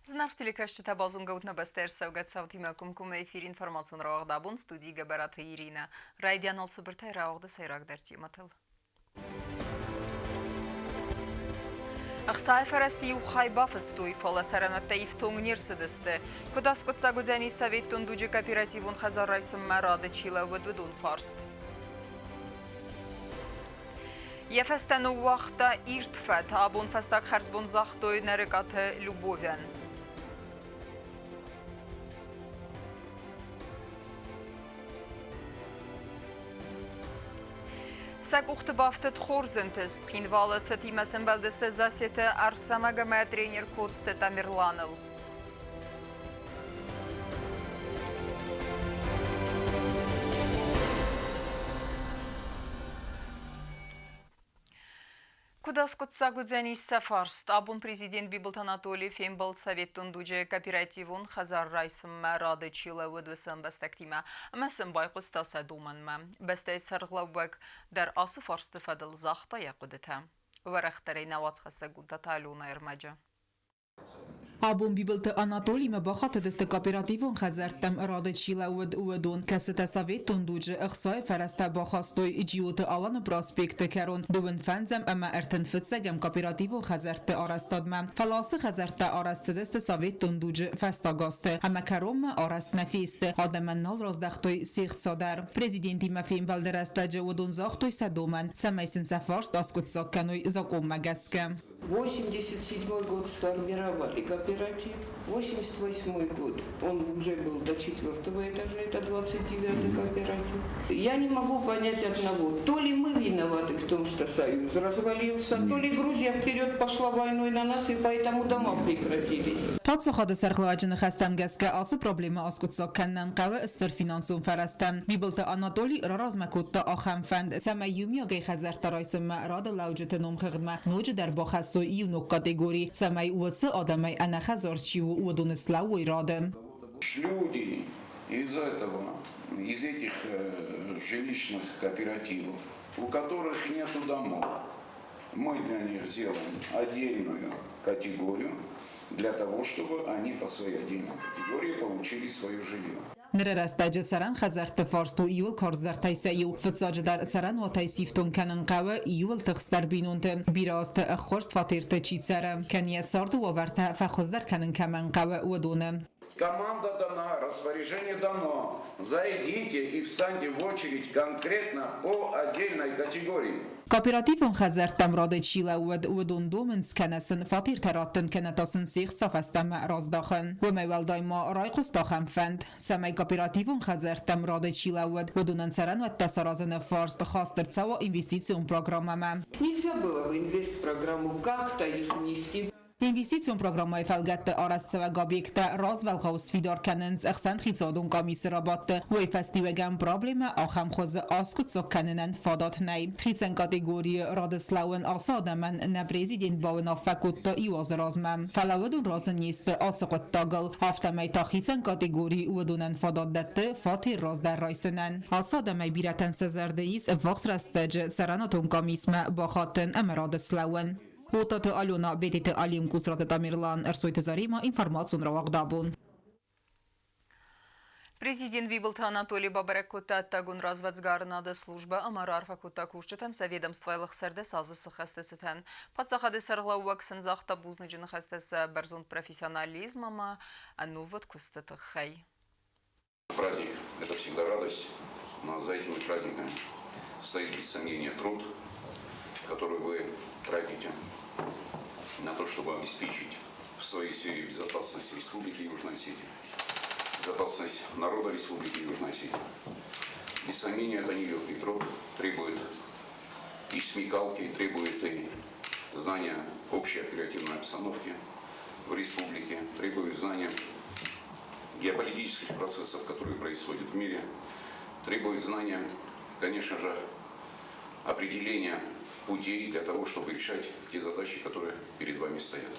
Зынаргъ телекӕсджытӕ, базонгӕ ут нӕ бӕстӕйы ӕрцӕугӕ цаутимӕ комкоммӕ эфир информацион рауагъд абон студийы Гӕбӕраты Иринӕ. Райдианыл цыбыртӕй рауагъды сӕйрагдӕр темӕтыл. Ӕхцайы фӕрӕзты иу хай бафыстой, фӕлӕ цӕрӕнуӕттӕ ифтонг не рцыдысты. Куыд аскъуыддзаг уыдзӕни советон дуджы кооперативон хӕдзар райсынмӕ рады чи лӕууыд, уыдон фарст. Йӕ фӕстӕ ныууагъта ирд фӕд. Абон фӕстаг хӕрзбон загътой Нӕрыкъаты Любовӕн. Сӕ къухты бафтыд хорз ӕнтыст. Цхинвалы цытимӕ сӕмбӕлдысты Засеты Арсӕмӕг ӕмӕ тренер Коцты Тамерланыл. Куыд аскъуыддзаг уыдзӕнис сӕ фарст? Абон президент Бибылты Анатолий фембӕлд советон дуджы кооперативон хӕдзар райсынмӕ рады чи лӕууыд, уыцы ӕмбӕстӕгтимӕ ӕмӕ сын байхъуыста сӕ домӕнмӕ. Бӕстӕйы сӕргълӕууӕг дӕр ацы фарсты фӕдыл загъта йӕ хъуыдытӕ. Уӕрӕхдӕрӕй нӕ уацхӕссӕг у Таталионы ӕрмӕджы. Абон Бибылты Анатолимӕ бахатыдысты кооперативон хӕдзӕрттӕм рады чи лӕууыд, уыдон, кӕцытӕ советон дуджы ӕхцайы фӕрӕзтӕ бахастой Джиоты Аланы проспекты кӕрон дыууын фӕндзӕм ӕмӕ ӕртын фыццӕгӕм кооперативон хӕдзӕртты арӕзтадмӕ. Фӕлӕ ацы хӕдзӕрттӕ арӕзт цыдысты советон дуджы фӕстаг азты ӕмӕ кӕронмӕ арӕзт нӕ фесты, адӕмӕн нал раздӕхтой се хца дӕр. Президентимӕ фембӕлды рӕстӕджы уыдон загътой сӕ домӕн, цӕмӕй сын сӕ фарст аскъуыддзаг кӕной закъонмӕ гӕсгӕ. 87 год сформировали кооператив. 88 год он уже был до четвертого этажа, это 29-й кооператив. Я не могу понять одного. То ли мы виноваты в том, что Союз развалился, то ли Грузия вперед пошла войной на нас, и поэтому дома прекратились. Паддзахады сӕргълӕууӕджы ныхӕстӕм гӕсгӕ ацы проблемӕ аскъуыддзаг кӕнынӕн хъӕуы стыр финансон фӕрӕзтӕ. Бибылты Анатоли раразмӕ кодта ахӕм фӕнд, цӕмӕй иумиагӕй хӕдзӕрттӕ райсынмӕ рады лӕуджыты номхыгъдмӕ ноджыдӕр бахӕссой иу ног категори, цӕмӕй уыцы адӕмӕй ӕнӕхӕдзар чи у, уыдоны слӕууой рады. Люди из этого, из этих жилищных кооперативов, у которых нету домов, мы для них сделаем отдельную категорию для того, чтобы они по своей отдельной категории получили свое жилье. Ныры рӕстӕджы цӕрӕн хӕдзӕртты фарст у иууыл карздӕртӕй сӕ иу. Фыццаджыдӕр цӕрӕнуатӕй сифтонг кӕнын хъӕуы иууыл тыхстдӕр бинонты. Бирӕ азты ӕххуырст фатерты чи цӕры, кӕн йӕ царды уавӕртӕ фӕхуыздӕр кӕнын кӕмӕн хъӕуы, уыдоны. Команда дана, распоряжение дано. Зайдите и встаньте в очередь конкретно по отдельной категории. Кооперативон хӕдзӕрттӕм рады чи лӕууыд, уыдон домынц кӕнӕ сын фатертӕ раттын, кӕнӕ та сын се хца фӕстӕмӕ раздахын. Уымӕй уӕлдай ма райхъуыст ахӕм фӕнд, цӕмӕй кооперативон хӕдзӕрттӕм рады чи лӕууыд, уыдонӕн цӕрӕнуӕттӕ саразыны фарст хаст ӕрцӕуа инвестицион программӕмӕ. Нельзя было в инвестпрограмму как-то их внести. Инвестицион программӕйы фӕлгӕтты арӕзтцӕуӕг объекттӕ развӕлгъау сфидар кӕнынц ӕхсӕнхицауадон къамисы рабадты. Уый фӕстиуӕгӕн проблемӕ ахӕм хуызы аскъуыддзаг кӕнынӕн фадат нӕй. Хицӕн категорийы рады слӕууын ацы адӕмӕн нӕ президент бауынаффӕ кодта иу азы размӕ. Фӕлӕ уыдон разы не сты ацы хъуыддагыл. Афтӕмӕй та хицӕн категорийы уыдонӕн фадат дӕтты фатер раздӕр райсынӕн. Ацы адӕмӕй бирӕтӕн сӕ зӕрды ис ӕввахс рӕстӕджы цӕрӕнуатон къамисмӕ бахатын ӕмӕ рады слӕууын. Отаты Алена, Бететы Алим, Кусраты Тамерлан, Ӕрсойты Заремӕ, информацион рауагъд абон. Президент Бибылты Анатолий бабӕрӕг кодта ӕддагон развӕдсгарынады службӕ ӕмӕ раарфӕ кодта кусджытӕн сӕ ведомствойы лыгсӕрды цалдзы сыхӕсты цытӕн. Паддзахады сӕргълӕууӕг сын загъта бузныджы ныхӕстӕ сӕ бӕрзонд профессионализм ӕмӕ ӕнувыд куысты тыххӕй. Праздник – это всегда радость, но за этими праздниками стоит без сомнения труд, который вы тратите на то, чтобы обеспечить в своей сфере безопасность Республики Южная Осетия, безопасность народа Республики Южная Осетия. Без сомнения, это нелегкий труд, требует и смекалки, требует и знания общей оперативной обстановки в республике, требует знания геополитических процессов, которые происходят в мире, требует знания, конечно же, определения путей для того, чтобы решать те задачи, которые перед вами стоят.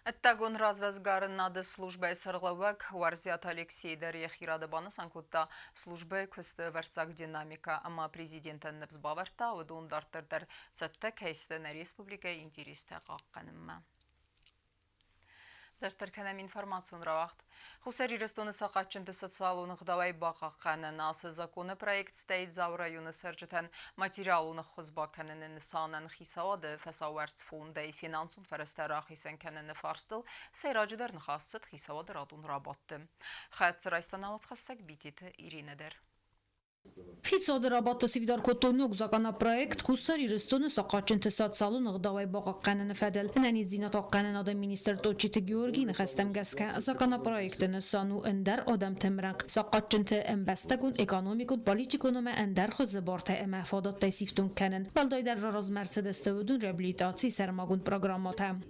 Ӕддагон развӕдсгарынады службӕйы сӕргълӕууӕг Уарзиаты Алексей дӕр йӕхи рады банысан кодта службӕйы куысты ӕвӕрццаг динамикӕ ӕмӕ президентӕн ныфс бавӕрдта, уыдон дарддӕр дӕр цӕттӕ кӕй сты нӕ республикӕйы интерестӕ хъахъхъӕнынмӕ. Дарддӕр кӕнӕм информацион рауагъд. Хуссар Ирыстоны сахъатджынты социалон ӕгъдауӕй бахъахъхъӕнын ацы законы проект стӕй Дзауы районы цӕрджытӕн материалон ӕххуыс бакӕныны нысанӕн хицауады фӕсауӕрц фондӕй финансон фӕрӕзтӕ рахицӕн кӕныны фарстыл сӕйраджыдӕр ныхас цыд хицауады радон рабадты. Хӕццӕ райста науӕдзхӕссӕг Битеты Иринӕ дӕр. Хицауады рабадты сфидар кодтой ног законопроект Хуссар Ирыстоны сахъатджынты социалон ӕгъдауӕй бахъахъхъӕныны фӕдыл. Ӕнӕниздзинад хъахъхъӕнынады министр Тотчиты Георгийы ныхӕстӕм гӕсгӕ, законопроекты нысан у ӕндӕр адӕмты ӕмрӕнхъ сахъатджынты ӕмбӕстагон, экономикон, политикон ӕмӕ ӕндӕр хуызы бартӕ ӕмӕ фадӕттӕй сифтонг кӕнын. Уӕлдайдӕр размӕ ӕрцыдысты уыдон реабилитацийы сӕрмагонд программӕтӕ.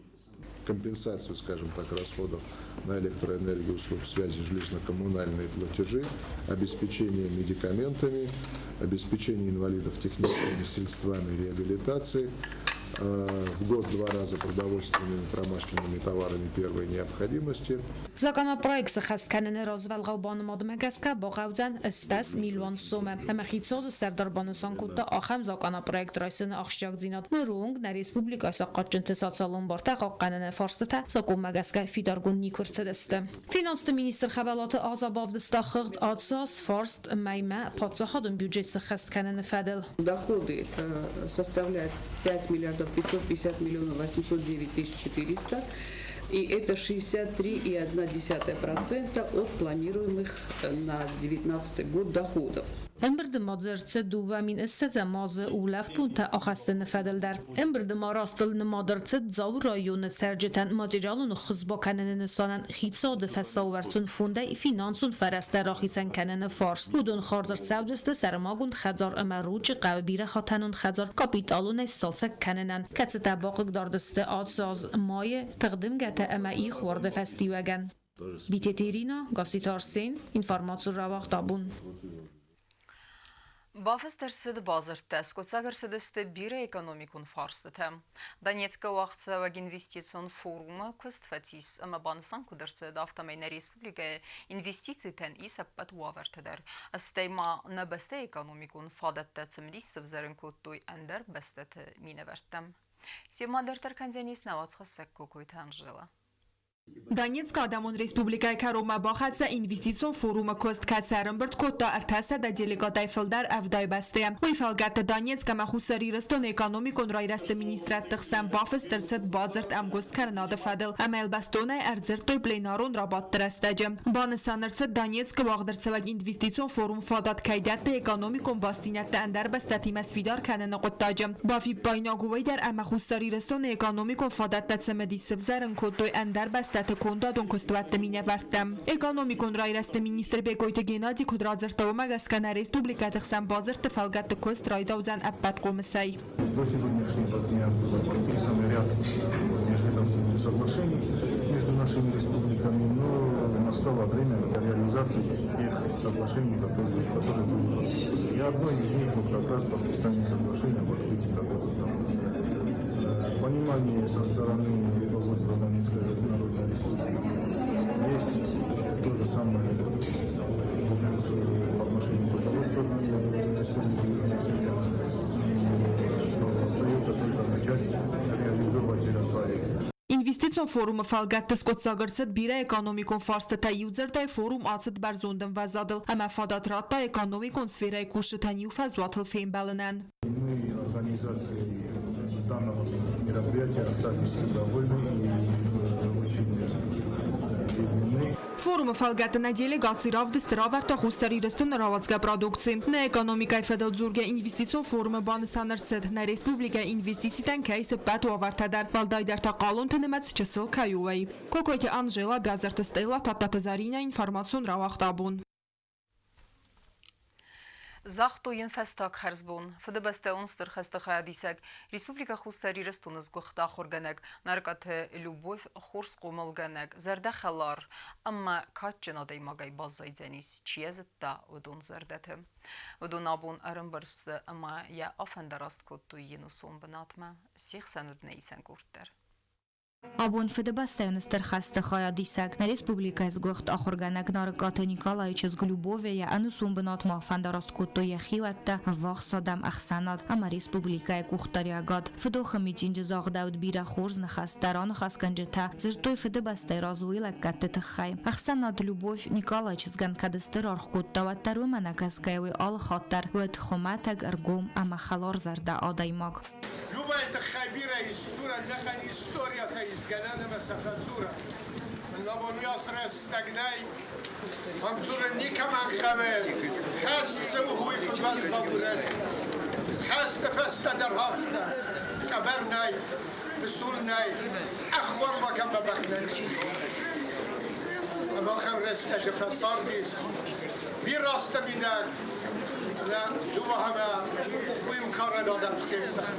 Компенсацию, скажем так, расходов на электроэнергию, услуг связи, жилищно-коммунальные платежи, обеспечение медикаментами, обеспечение инвалидов техническими средствами реабилитации, в год два раза продовольственными промышленными товарами первой необходимости. Законопроект сӕххӕст кӕныны развӕлгъау банымадмӕ гӕсгӕ бахъӕудзӕн 80 милуан сомы. Ӕмӕ хицауады сӕрдар банысан кодта ахӕм законопроект райсыны ахсджиагдзинад. Ныры онг нӕ республикӕйы сахъатджынты социалон бартӕ хъахъхъӕныны фарстытӕ закъонмӕ гӕсгӕ фидаргонд никуы рцыдысты. Финансты министр Хӕбӕлаты Аза бавдыста хыгъд ацы аз фарст мӕймӕ паддзахадон бюджет сӕххӕст кӕныны фӕдыл. Доходы составляют 5 миллиардов 550 миллионов 809 тысяч 400. И это 63,1% от планируемых на 2019 год доходов. Ӕмбырды ма дзырд цыд 2020 азы улӕфт бонтӕ ахӕссыны фӕдыл дӕр. Ӕмбырды ма растыл нымад ӕрцыд Дзауы районы цӕрджытӕн материалон ӕххуыс бакӕныны нысанӕн хицауады фӕсауӕрцон фондӕй финансон фӕрӕзтӕ рахицӕн кӕныны фарст. Уыдон хардз ӕрцӕудзысты сӕрмагонд хӕдзар ӕмӕ Ручъы хъӕуы бирӕхатӕнон хӕдзар капиталонӕй сцалцӕг кӕнынӕн, кӕцытӕ бахъыгдард сты ацы аз майы тыхдымгӕтӕ ӕмӕ ихуарды фӕстиуӕгӕн. Битеты Ирина, Гасситы Арсен, информацион рауагъд Абон. Бафыст ӕрцыд бадзырдтӕ, скъуыддзаг ӕрцыдысты бирӕ экономикон фарстытӕ. Донецкы уагъдцӕуӕг инвестицион форумы куыст фӕцис ӕмӕ банысан куыд ӕрцыд, афтӕмӕй нӕ республикӕйы инвестицитӕн ис ӕппӕт уавӕртӕ дӕр. Стӕй ма нӕ бӕстӕйы экономикон фадӕттӕ цымыдис сӕвзӕрын кодтой ӕндӕр бӕстӕты минӕвӕрттӕм. Темӕ дарддӕр кӕндзӕнис нӕ уацхӕссӕг Кокойты Анжела. Донецкы Адӕмон Республикӕйы кӕронмӕ бахӕццӕ инвестицион форумы куыст, кӕцы ӕрӕмбырд кодта 300 делегатӕй фылдӕр ӕвдай бӕстӕйӕ. Уый фӕлгӕтты Донецк ӕмӕ Хуссар Ирыстоны экономикон райрӕзты министрадты хсӕн бафыст ӕрцыд бадзырд ӕмгуысткӕнынады фӕдыл ӕмӕ йыл бӕстонӕй ӕрдзырдтой пленарон рабадты рӕстӕджы. Банысан ӕрцыд, Донецкы уагъд ӕрцӕуӕг инвестицион форум фадат кӕй дӕтты экономикон бастдзинӕдтӕ ӕндӕр бӕстӕтимӕ сфидар кӕныны хъуыддаджы. Бафиппаинаг у уый дӕр, ӕмӕ Хуссар Ирыстоны экономикон фадӕттӕ цымыдис сывзӕрын кодтой ӕндӕр бӕстӕты кондадон куыстуӕтты минӕвӕрттӕ. Экономикон райрӕзты министр Бекъойты Геннади куыд радзырдта, уымӕ гӕсгӕ нӕ республикӕты хсӕн бадзырдты фӕлгӕтты куыст райдаудзӕн ӕппӕт хъомысӕй. До сегодняшнего дня было подписан ряд межведомственных соглашений между нашими республиками, но настало время реализации тех соглашений, которые были подписаны. И одно из них вот как раз подписание соглашения об открытии торговых таможен. Понимание со стороны руководства Донецкой Народной Республики есть, то же самое вопрос по отношению к руководству Республики Южная Осетия, что остается только начать реализовывать этот проект. Инвестицион форумы фӕлгӕтты скъуыддзаг ӕрцыд бирӕ экономикон фарстытӕ. Иудзырдӕй, форум ацыд бӕрзонд ӕмвӕзадыл ӕмӕ фадат радта экономикон сферӕйы кусджытӕн иу фӕзуатыл фембӕлынӕн. Мы организацией данного мероприятия остались довольны и очень удивлены. Форумы фӕлгӕтты нӕ делегаци равдысты равӕрдта Хуссар Ирыстоны рауадзгӕ продукци. Нӕ экономикӕйы фӕдыл дзургӕ инвестицион форумы банысан ӕрцыд, нӕ республикӕйы инвестицитӕн кӕй ис ӕппӕт уавӕртӕ дӕр, уӕлдайдӕр та хъалонты нымӕц чысыл кӕй у, уый. Кокойты Анжела, Бязырты Стелла, Тадтаты Заринӕ, информацион рауагъд Абон. Загътой йын фӕстаг хӕрзбон. Фыдыбӕстӕон Стыр хӕсты хайадисӕг, Республикӕ Хуссар Ирыстоны сгуыхт ахуыргӕнӕг Наркъаты Любовь хорз хъомылгӕнӕг, зӕрдӕхӕлар ӕмӕ кадджын адӕймагӕй баззайдзӕнис, чи йӕ зыдта, уыдон зӕрдӕты. Уыдон абон ӕрӕмбырд сты ӕмӕ йӕ афӕндараст кодтой йе нусон бынатмӕ. Се хсӕн уыд нӕ исӕн къорд дӕр. Абон Фыдыбӕстӕйон Стыр хӕсты хайадисӕг, нӕ республикӕйы сгуыхт ахуыргӕнӕг Нарыкъаты Николайы чызг Любовӕ йӕ ӕнусон бынатмӕ фӕндараст кодтой йӕ хиуӕттӕ, ӕввахс адӕм, ӕхсӕнад ӕмӕ республикӕйы къухдариӕгад. Фыдохы митинджы загъдӕуыд бирӕ хорз ныхӕстӕ, раныхасгӕнджытӕ дзырдтой Фыдыбӕстӕйы раз уый лӕггӕдты тыххӕй. Ӕхсӕнад Любовь Николайы чызгӕн кӕд стыр аргъ кодта, уӕддӕр уымӕ нӕ кӕсгӕйӕ уый алы хатт дӕр уыд хуымӕтӕг, ӕргом ӕмӕ хӕларзӕрдӕ адӕймаг. Любайы тыххӕй бирӕ ис дзурӕн, ӕнӕхъӕн историятӕ ис гӕнӕн ӕмӕ сӕ фӕдзурӕн. Мын уыйас рӕстӕг нӕй, ам дзурын никӕмӕн хъӕуы. Хӕст цы у, уый куыд уӕззау у рӕстӕг. Хӕсты фӕстӕ дӕр афтӕ, къӕбӕр нӕй, пысул нӕй, ӕххормаг ӕмӕ бӕх нӕй. Ӕмӕ ахӕм рӕстӕджы фӕцардис бирӕ азты мидӕг нӕ дыууӕ ӕмӕ уый мкарӕн адӕм се ппӕт.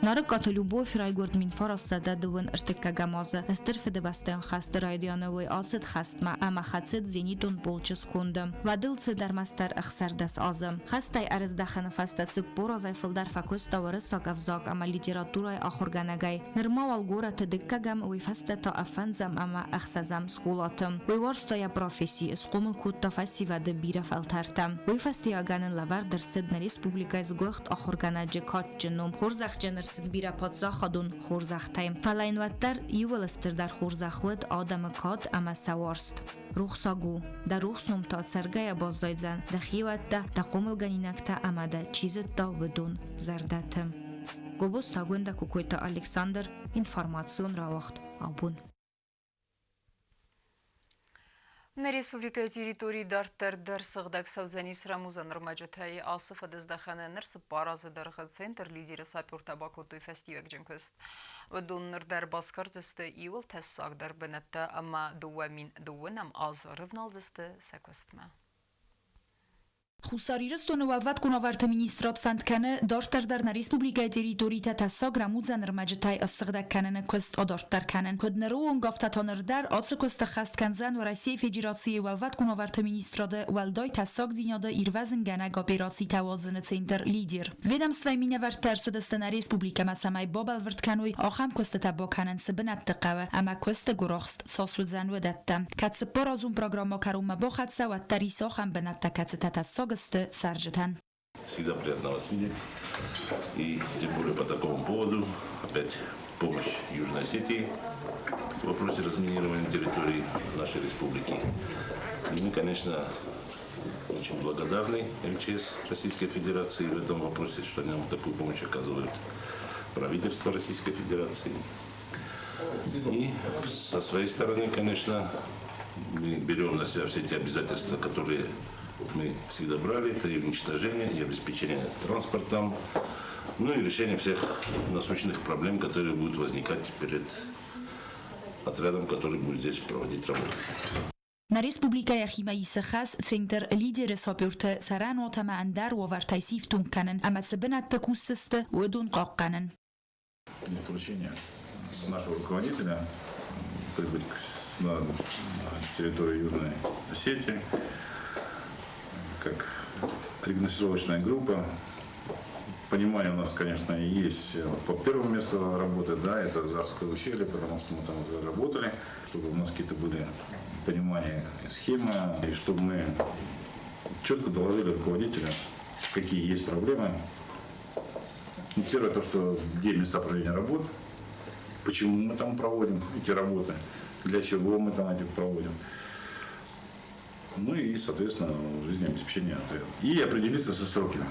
Нарыкъаты Любовь райгуырд 1931 азы Стыр Фыдыбӕстӕйон хӕсты райдианы уый ацыд хӕстмӕ ӕмӕ хӕцыд зенитон полчы сконды. Уӕд ыл цыд ӕрмӕстдӕр 16 азы. Хӕстӕй ӕрыздӕхыны фӕстӕ 40 азӕй фылдӕр фӕкуыста уырыссаг ӕвзаг ӕмӕ литературӕйы ахуыргӕнӕгӕй. Нырма уал горӕты дыккӕгӕм, уый фӕстӕ та ӕфӕндзӕм ӕмӕ ӕхсӕзӕм скъолаты. Уый уарзта йӕ професси, схъомыл кодта фӕсивӕды бирӕ фӕлтӕртӕ. Уый фӕстиуӕгӕн ын лӕвӕрд ӕрцыд нӕ республикӕйы сгуыхт ахуыргӕнӕджы кадджын ном. Хорзӕхджын ӕрцыд бирӕ паддзахадон хорзӕхтӕй. Фӕлӕ йын уӕддӕр иууыл стырдӕр хорзӕх уыд адӕмы кад ӕмӕ сӕ уарзт. Рухсаг у, дӕ рухс ном та цӕргӕйӕ баззайдзӕн дӕ хиуӕттӕ, дӕ хъомылгӕнинӕгтӕ ӕмӕ дӕ чи зыдта, уыдон зӕрдӕты. Гобозты Агуындӕ Кокойты Александр, информацион рауагъд абон. Нӕ республикӕйы территорийы дарддӕр дӕр сыгъдӕг цӕудзӕнис рӕмудзӕн ӕрмӕджытӕй. Ацы фӕдыздӕхӕны ныр 4 азы дӕргъы центр «Лидер»-ы сапертӕ бакодтой фӕстиуӕгджын куыст. Уыдон ныр дӕр басгардзысты иууыл тӕссагдӕр бынӕттӕ ӕмӕ 2009 аз рывналдзысты сӕ куыстмӕ. Хуссар Ирыстоны Уӕлвӕткон уавӕрты министрад фӕнд кӕны дарддӕр дӕр нӕ республикӕйы территоритӕ тӕссаг рӕмудзӕн ӕрмӕджытӕй ссыгъдӕг кӕныны куыст адарддӕр кӕнын. Куыд ныры онг, афтӕ та ныр дӕр ацы куыст ӕххӕст кӕндзӕн Уӕрӕсейы Федерацийы Уӕлвӕткон уавӕрты министрады уӕлдай тӕссагдзинады ирвӕзынгӕнӕг операцитӕ уадзыны центр «Лидер». Ведомствойы минӕвӕрттӕ ӕрцыдысты нӕ республикӕмӕ, цӕмӕй бабӕлвырд кӕной, ахӕм куыстытӕ бакӕнын цы бынӕтты хъӕуы ӕмӕ куысты гуырахст цас уыдзӕн, уыдӕттӕ. Кӕд цыппаразон программӕ кӕронмӕ бахӕццӕ, уӕддӕр ис ахӕм бынӕттӕ, кӕцытӕ тӕссаг сты цӕрджытӕн. Всегда приятно вас видеть. И тем более по такому поводу опять помощь Южной Осетии в вопросе разминирования территории нашей республики. И мы, конечно, очень благодарны МЧС Российской Федерации в этом вопросе, что они нам такую помощь оказывают. Правительство Российской Федерации. И со своей стороны, конечно, мы берем на себя все те обязательства, которые мы всегда брали. Это и уничтожение, и обеспечение транспортом, ну и решение всех насущных проблем, которые будут возникать перед отрядом, который будет здесь проводить работу. Нӕ республикӕ йӕхимӕ исы хӕс центр «Лидер»-ы саперты цӕрӕнуат ӕмӕ ӕндӕр уавӕртӕй сифтонг кӕнын ӕмӕ цы бынӕтты кусдзысты, уыдон хъахъхъӕнын. Поручение нашего руководителя прибыть на территорию Южной Осетии как регносировочная группа. Понимание у нас, конечно, есть по первому месту работы, да, это Зарское ущелье, потому что мы там уже работали, чтобы у нас какие-то были понимания схемы, и чтобы мы четко доложили руководителю, какие есть проблемы. Ну, первое, то, что где места проведения работ, почему мы там проводим эти работы, для чего мы там эти проводим. Ну и, соответственно, жизнеобеспечение отряда. И определиться со сроками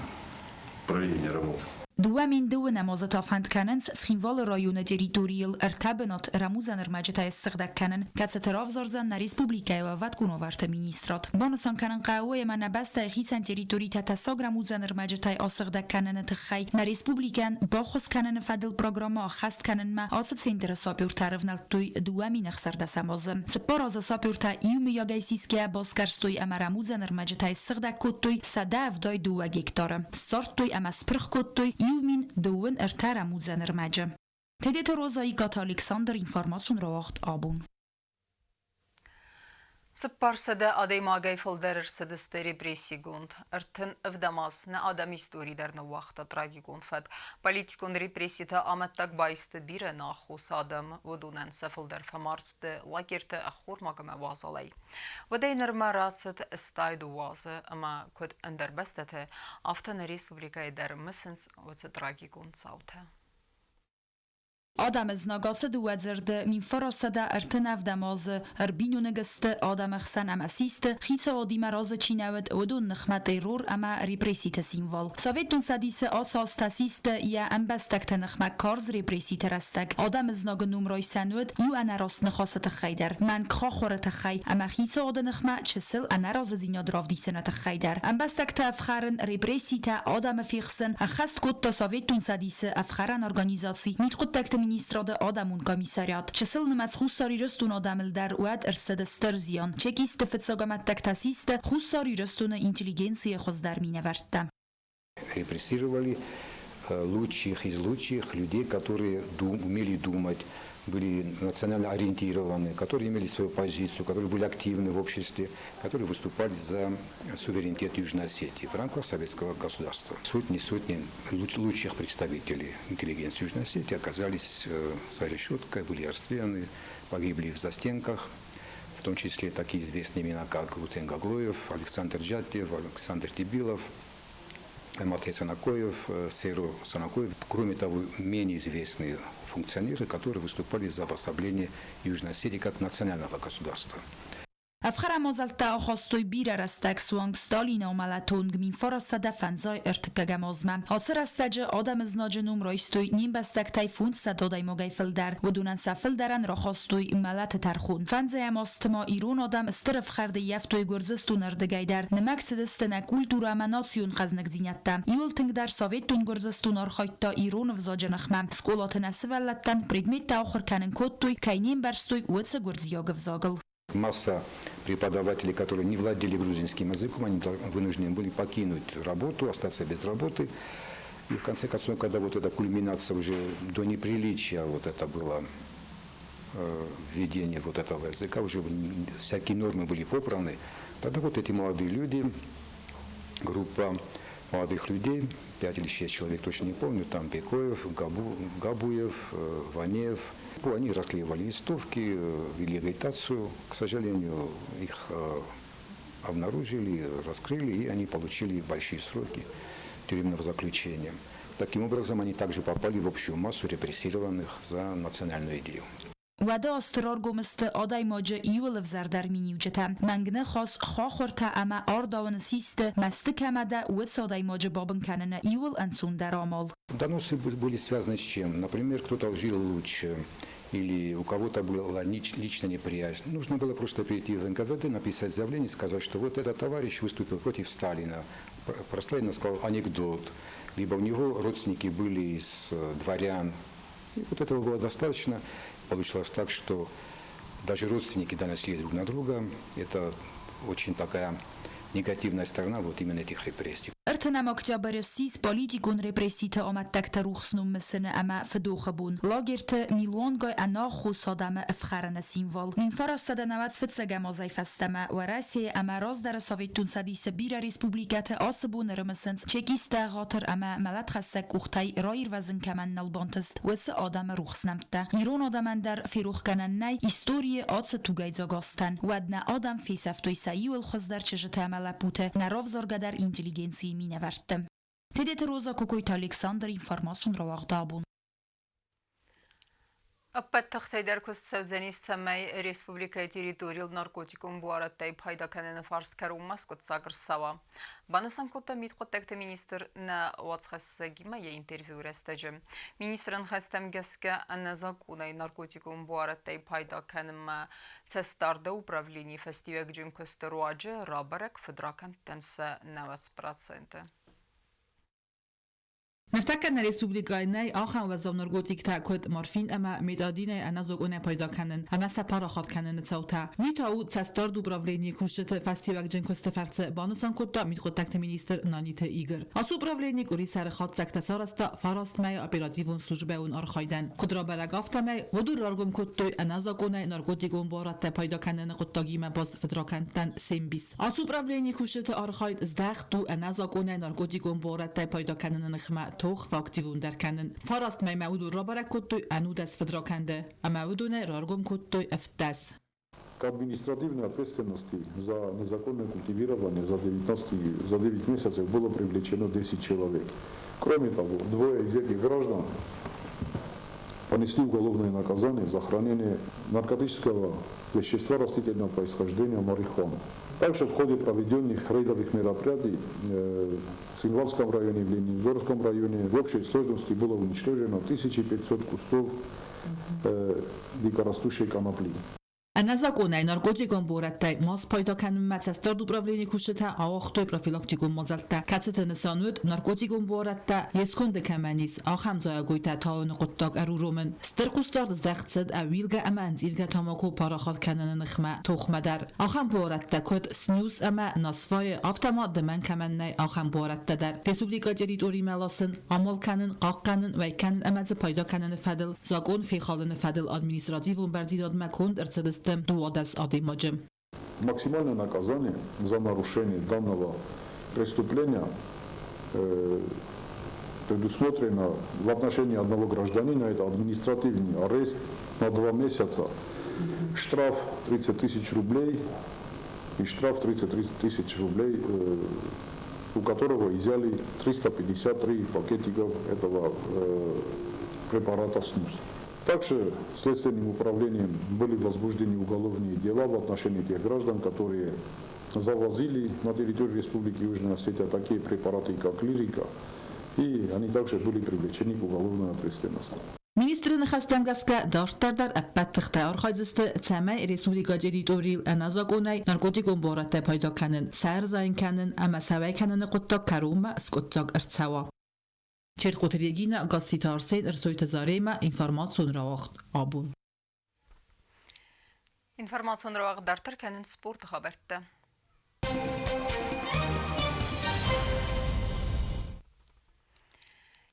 проведения работы. 2009 азы та фӕнд кӕнынц Цхинвалы районы территорийыл ӕртӕ бынат рӕмудзӕн ӕрмӕджытӕй ссыгъдӕг кӕнын, кӕцыты равзардзӕн нӕ республикӕйы уӕлвӕткон уавӕрты министрад. Банысан кӕнын хъӕуы, ӕмӕ нӕ бӕстӕйы хицӕн территоритӕ тӕссаг рӕмудзӕн ӕрмӕджытӕй асыгъдӕг кӕныны тыххӕй нӕ республикӕйӕн баххуыс кӕныны фӕдыл программӕ ӕххӕст кӕнынмӕ ацы центры сапертӕ ӕрывнӕлдтой 2016 азы. 4 азы сапертӕ иумӕйагӕй сисгӕйӕ басгӕрстой ӕмӕ рӕмудзӕн ӕрмӕджытӕй ссыгъдӕг кодтой 172 гектары. Ссардтой ӕмӕ спырх кодтой 1023 рӕмудзӕн ӕрмӕджы. Тедеты Роза, Икъаты Александр, информацион рауагъд абон. 400 адӕймагӕй фылдӕр ӕрцыдысты репрессигонд. 37 аз нӕ адӕмы истори дӕр ныууагъта трагикон фӕд. Политикон репресситы амӕттаг баисты бирӕ ӕнаххос адӕм. Уыдонӕн сӕ фылдӕр фӕмард сты лагерты ӕххормаг ӕмӕ уазалӕй. Уӕдӕй нырмӕ рацыд 82 азы ӕмӕ куыд ӕндӕр бӕстӕты, афтӕ нӕ республикӕйы дӕр мысынц уыцы трагикон цаутӕ. Адӕмы знаг ацы дыууӕ дзырды 1937 азы ӕрбиноныг сты адӕмы хсӕн ӕмӕ систы, хицауадимӕ разы чи нӕ уыд, уыдон ныхмӕ террор ӕмӕ репресситы символ. Советон Цӕдисы ацы азтӕ систы йӕ ӕмбӕстӕгты ныхмӕ карз репресситы рӕстӕг. Адӕмы знагы ном райсӕн уыд иу ӕнӕраст ныхасы тыххӕй дӕр, мӕнг хахуыры тыххӕй ӕмӕ хицауады ныхмӕ чысыл ӕнӕразыдзинад равдисыны тыххӕй дӕр. Ӕмбӕстӕгты ӕфхӕрын, репресситӕ, адӕмы фехсын ӕххӕст кодта Советон Цӕдисы ӕфхӕрӕн организаци Мидхъуыддӕгты министрады адӕмон комиссариат. Чысыл нымӕц Хуссар Ирыстоны адӕмыл дӕр уӕд ӕрцыд стыр зиан. Чекистты фыццаг амӕттӕгтӕ систы Хуссар Ирыстоны интеллигенцийы хуыздӕр минӕвӕрттӕ. Репрессировали лучших из лучших людей, которые умели думать, были национально ориентированы, которые имели свою позицию, которые были активны в обществе, которые выступали за суверенитет Южной Осетии в рамках советского государства. Сотни-сотни лучших представителей интеллигенции Южной Осетии оказались за решеткой, были расстреляны, погибли в застенках, в том числе такие известные имена, как Лутен Гаглоев, Александр Джатьев, Александр Тибилов, Матвей Санакоев, Серо Санакоев. Кроме того, менее известные функционеры, которые выступали за обособление Южной Осетии как национального государства. Ӕфхӕрӕн мадзӕлттӕ ахастой бирӕ рӕстӕг суанг Сталины амӕлӕты онг 1935 ӕртыккӕгӕм азмӕ. Ацы рӕстӕджы адӕмы знаджы ном райстой не мбӕстӕгтӕй 500 адӕймагӕй фылдӕр. Уыдонӕн сӕ фылдӕрӕн рахастой мӕлӕты тӕрхон. Фӕндзайӕм азты ма ирон адӕм стыр ӕфхӕрд ӕййӕфтой Гуырдзыстоны ӕрдыгӕй дӕр. Нымӕг цыдысты нӕ культурӕ ӕмӕ национ хъӕзныгдзинӕдтӕ. Иуыл тынгдӕр Советон Гуырдзыстон архайдта ирон ӕвзаджы ныхмӕ. Скъолаты нӕ сывӕллӕттӕн предметтӕ ахуыр кӕнын кодтой, кӕй не мбӕрстой, уыцы гуырдзиаг ӕвзагыл. Масса преподавателей, которые не владели грузинским языком, они вынуждены были покинуть работу, остаться без работы. И в конце концов, когда вот эта кульминация уже до неприличия, вот это было введение вот этого языка, уже всякие нормы были попраны, тогда вот эти молодые люди, группа молодых людей, пять или шесть человек, точно не помню, там Бекоев, Габуев, Ванеев, они расклеивали листовки, вели агитацию. К сожалению, их обнаружили, раскрыли, и они получили большие сроки тюремного заключения. Таким образом, они также попали в общую массу репрессированных за национальную идею. Уӕды азты раргом сты адӕймаджы иууыл ӕвзӕрдӕр миниуджытӕ. Мӕнг ныхас, хахуыртӕ ӕмӕ ардауыны систы, мӕсты кӕмӕ дӕ, уыцы адӕймаджы бабын кӕныны иууыл ӕнцондӕр амал. Доносы были связаны с чем? Например, кто-то жил лучше, или у кого-то была личная неприязнь. Нужно было просто прийти в НКВД, написать заявление, сказать, что вот этот товарищ выступил против Сталина, про Сталина сказал анекдот, либо у него родственники были из дворян. И вот этого было достаточно. Получилось так, что даже родственники доносили друг на друга. Это очень такая негативная сторона вот именно этих репрессий. 30 октябры ссис политикон репресситы амӕттӕгты рухс ном мысыны ӕмӕ фыдохы бон. Лагерты милуангай ӕнаххос адӕмы ӕфхӕрыны символ. 1995 азӕй фӕстӕмӕ Уӕрӕсейы ӕмӕ раздӕры Советон Цӕдисы бирӕ республикӕты ацы бон ӕрымысынц чекисттӕ ӕгъатыр ӕмӕ мӕлӕтхӕссӕг къухтӕй раирвӕзын кӕмӕн нал бантыст, уыцы адӕмы рухс нӕмттӕ. Ирон адӕмӕн дӕр ферохгӕнӕн нӕй историйы ацы тугӕйдзаг азтӕн. Уӕд нӕ адӕм фесӕфтой сӕ иуыл хуыздӕр чызджытӕ ӕмӕ лӕппуты, нӕ равзаргӕдӕр интеллигенцийы минӕвӕртты. Тедеты Роза, Кокойты Александр, информацион рауагъд абон. Ӕппӕт тыхтӕй дӕр куыст цӕудзӕнис, цӕмӕй республикӕйы территорийыл наркотикон буарадтӕй пайда кӕныны фарст кӕронмӕ скъуыддзаг ӕрцӕуа. Банысан кодта мидхъуыддӕгты министр нӕ уацхӕссӕгимӕ йӕ интервьюйы рӕстӕджы. Министрӕн хӕстӕм гӕсгӕ ӕнӕзакъонӕй наркотикон буарадтӕй пайда кӕнынмӕ цӕстдарды управленийы фӕстиуӕгджын куысты руаджы рабӕрӕг фыдракӕндтӕн сӕ 90%. Ныртӕккӕ нӕ республикӕйы нӕй ахӕм уӕззау наркотиктӕ, куыд морфин ӕмӕ метадинӕй ӕнӕзакъонӕй пайда кӕнын ӕмӕ сӕ парахат кӕныны цаутӕ. Уый та у цӕстдард управленийы кусджыты фӕстиуӕгджын куысты фӕрцы, банысан кодта мидхъуыддӕгты министр Наниты Игорь. Ацы управлени къуырисӕры хатдзӕгтӕ сарӕзта фараст мӕйы оперативон службӕйон архайдӕн. Куыд рабӕрӕг, афтӕмӕй уыдон раргом кодтой ӕнӕзакъонӕй наркотикон буарадтӕ пайда кӕныны хъуыддагимӕ баст фыдракӕндтӕн се мбис. Ацы управленийы кусджыты архайд здӕхт у ӕнӕзакъонӕй наркотикон буарадтӕй пайда кӕныны ныхмӕ тох фӕактивондӕр кӕнын. Фараст мӕймӕ уыдон рабӕрӕг кодтой ӕнудӕс фыдракӕнды ӕмӕ уыдонӕй раргом кодтой 17. К административной ответственности за незаконное культивирование за 9 месяцев было привлечено 10 человек. Кроме того, двое из этих граждан понесли уголовное наказание за хранение наркотического вещества растительного происхождения марихуаны. Также в ходе проведенных рейдовых мероприятий в Цхинвальском районе и в Ленингорском районе в общей сложности было уничтожено 1500 кустов дикорастущей конопли. Ӕнӕзакъонӕй наркотикон буарадтӕй ма спайда кӕнынмӕ цӕстдард управленийы кусджытӕ ауагътой профилактикон мадзӕлттӕ, кӕцыты нысан уыд наркотикон буарадтӕ йе сконды кӕмӕн ис, ахӕм зайӕгойтӕ тауыны хъуыддаг ӕруромын. Стыр хъусдард здӕхт цыд ӕууилгӕ ӕмӕ ӕнцъиргӕ тамако парахат кӕныны ныхмӕ тохмӕ дӕр. Ахӕм буарадтӕ куыд снюс ӕмӕ насвайы, афтӕ ма дымӕн кӕмӕн нӕй, ахӕм буарадтӕ дӕр республикӕйы территоримӕ ласын, амал кӕнын, хъахъхъӕнын, уӕй кӕнын ӕмӕ дзы пайда кӕныны фӕдыл закъон фехалыны фӕдыл административон бӕрндзинадмӕ конд ӕрцыдысты 12 адӕймаджы. Максимальное наказание за нарушение данного преступления предусмотрено в отношении одного гражданина, это административный арест на 2 месяца, штраф 30 тысяч рублей и штраф 33 тысяч рублей, у которого изъяли 353 пакетиков этого препарата снюс. Также следственным управлением были возбуждены уголовные дела в отношении тех граждан, которые завозили на территорию Республики Южная Осетия такие препараты, как лирика, и они также были привлечены к уголовной ответственности. Министры ныхӕстӕм гӕсгӕ, дарддӕр дӕр ӕппӕт тыхтӕ архайдзысты, цӕмӕй республикӕйы территорийыл ӕнӕзакъонӕй наркотикон буарадтӕй пайда кӕнын, сӕ ӕрзайын кӕнын ӕмӕ сӕ уӕй кӕныны хъуыддаг кӕронмӕ скъуыддзаг ӕрцӕуа. Черкъоты Регина, Гасситы Арсен, Ӕрсойты Заремӕ, информацион рауагъд абон. Информацион рауагъд дарддӕр кӕнынц спорты хабӕрттӕ.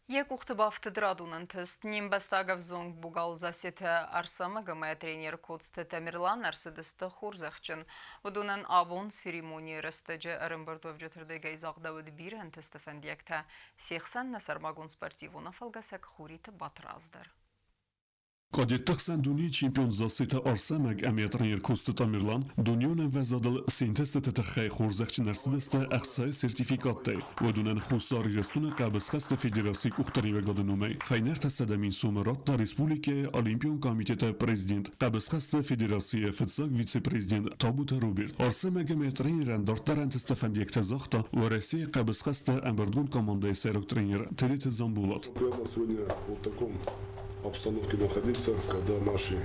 Йӕ къухты бафтыд радон ӕнтыст. Не мбӕстаг ӕвзонг богал Зассеты Арсӕмӕг ӕмӕ тренер Коцты Тамерлан ӕрцыдысты хорзӕхджын. Уыдонӕн абон церемонийы рӕстӕджы ӕрӕмбырдуӕвджыты рдыгӕй загъдӕуыд бирӕ ӕнтысты фӕндиӕгтӕ. Се хсӕн нӕ сӕрмагонд спортивон афӕлгӕсӕг Хуриты Батрадз дӕр. Кадетты хсӕн дунейы чемпион Зассеты Арсӕмӕг ӕмӕ тренер Коцты Тамерлан дунеон ӕмвӕзадыл се нтыстыты тыххӕй хорзӕхджын ӕрцыдысты ӕхцайы сертификаттӕй. Уыдонӕн Хуссар Ирыстоны хъӕбысхӕсты федерацийы къухдариуӕгады номӕй фӕйнӕ 300 000 сомы радта республикӕйы Олимпион комитеты президент, хъӕбысхӕсты федерацийы фыццаг вице-президент Табуты Роберт. Арсӕмӕг ӕмӕ тренерӕн дарддӕр ӕнтысты фӕндиӕгтӕ загъта Уӕрӕсейы хъӕбысхӕсты ӕмбырдгонд командӕйы сӕйраг тренер Тедеты Дзамбулат. Приятно сегодня вот в таком обстановке находиться, когда наши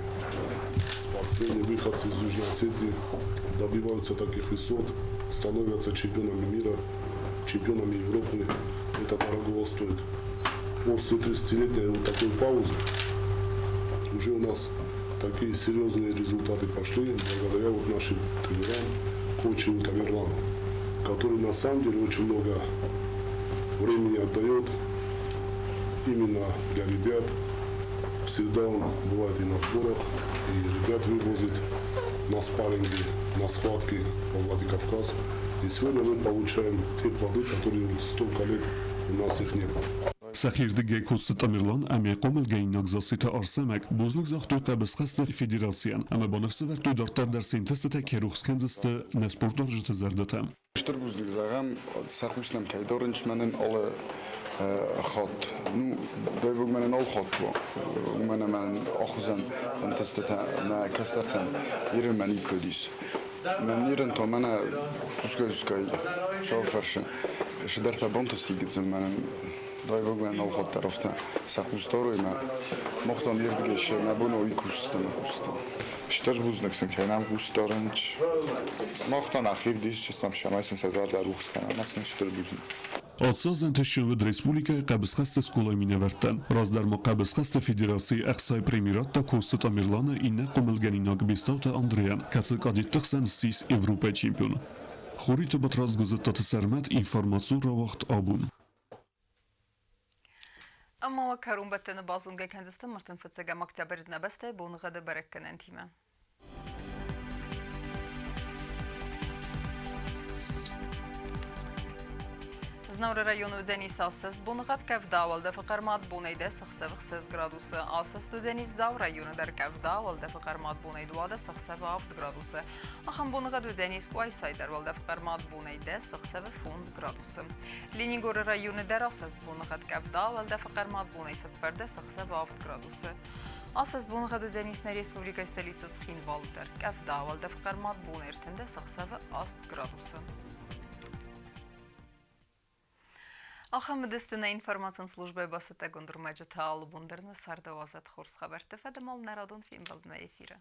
спортсмены, выходцы из Южной Осетии, добиваются таких высот, становятся чемпионами мира, чемпионами Европы. Это дорого стоит. После 30-летней вот такой паузы уже у нас такие серьезные результаты пошли благодаря вот нашим тренерам, коучу Тамерлану, который на самом деле очень много времени отдает именно для ребят. Всегда он бывает и на сборах, и ребят вывозит на спарринги, на схватки во Владикавказ. И сегодня мы получаем те плоды, которые вот столько лет у нас их не было. Сӕхирдыгӕй Коцты Тамерлан ӕмӕ хъомылгӕнинаг Зассеты Арсӕмӕг бузныг загътой хъӕбысхӕсты федерацийӕн ӕмӕ баныфсӕвӕрдтой дарддӕр дӕр се нтыстытӕ кӕй рухс кӕндзысты нӕ спортуарзджыты зӕрдӕтӕ. Стыр бузныг зӕгъӕм, сӕ хъус нӕм кӕй дарынц, мӕнӕн алы хатт, ну, дай бог мӕнӕн алы хатт уа, уымӕн ӕмӕ ахуызӕн ӕнтыстытӕ нӕ кӕстӕртӕн Иры мӕ никуы уыдис. Мӕн Ирӕн та мӕнӕ цъусгай-цъусгай сауфӕрсы цыдӕртӕ бантысти гыццыл мӕнӕн, дай бог мӕнӕн алы хатт дӕр афтӕ сӕ хъус дарой мӕ мах та ме рдыгӕй сӕ мӕ бон уый кусдзыстӕм, мӕ кусдзыстӕм. Стыр бузныг сын кӕнӕм хъусдарынч. Мах та нӕхи ӕвдисдзыстӕм, цӕмӕй сын сӕ зӕрдӕ рухс кӕнӕм, ӕмӕ сын стыр бузныг. Ацы аз ӕнтыстджын уыд республикӕйы хъӕбысхӕсты скъолайы минӕвӕрттӕн. Раздӕр ма хъӕбысхӕсты федерацийы ӕхцайы преми радта Коцты Тамерланы иннӕ хъомылгӕнинаг Бестауты Андрейӕн, кӕцы кадетты хсӕн ссис Европӕйы чемпион. Хуриты Батрадз Гуызыттаты Сӕрмӕт информацион рауагъд абон. Ӕмӕ уӕ кӕронбӕттӕны базонгӕ кӕндзыстӕм 35 октябры нӕ бӕстӕйы боныгъӕды бӕрӕггӕнӕнтимӕ. Знауыры районы уыдзӕнис асӕст боныгъӕд къӕвда, уӕлдӕфы хъӕрмад бонӕй 10 ӕхсӕвы 6 градусы. Асӕст уыдзӕнис Дзауы районы дӕр къӕвда, уӕлдӕфы хъӕрмад бонӕй 12 ӕхсӕвы 7 градусы. Ахӕм боныгъӕд уыдзӕнис Къуайсайы дӕр уӕлдӕфы хъӕрмад бонӕй 10 ӕхсӕвы 5 градусы. Ленингоры районы дӕр асӕст боныгъӕд къӕвда, уӕлдӕфы хъӕрмад бонӕй 14 ӕхсӕвы 7 градусы. Асӕст боныгъӕд уыдзӕнис нӕ республикӕйы столицӕ Цхинвалы дӕр. Къӕвда, уӕлдӕфы хъӕрмад бонӕй 13 ӕхсӕвы 8 градусы. Ахӕм уыдысты нӕ информацион службӕйы бацӕттӕгонд ӕрмӕджытӕ алы бон дӕр нӕ цардауадзӕд хорз хабӕртты фӕдыл нӕ радон фембӕлдмӕ эфиры.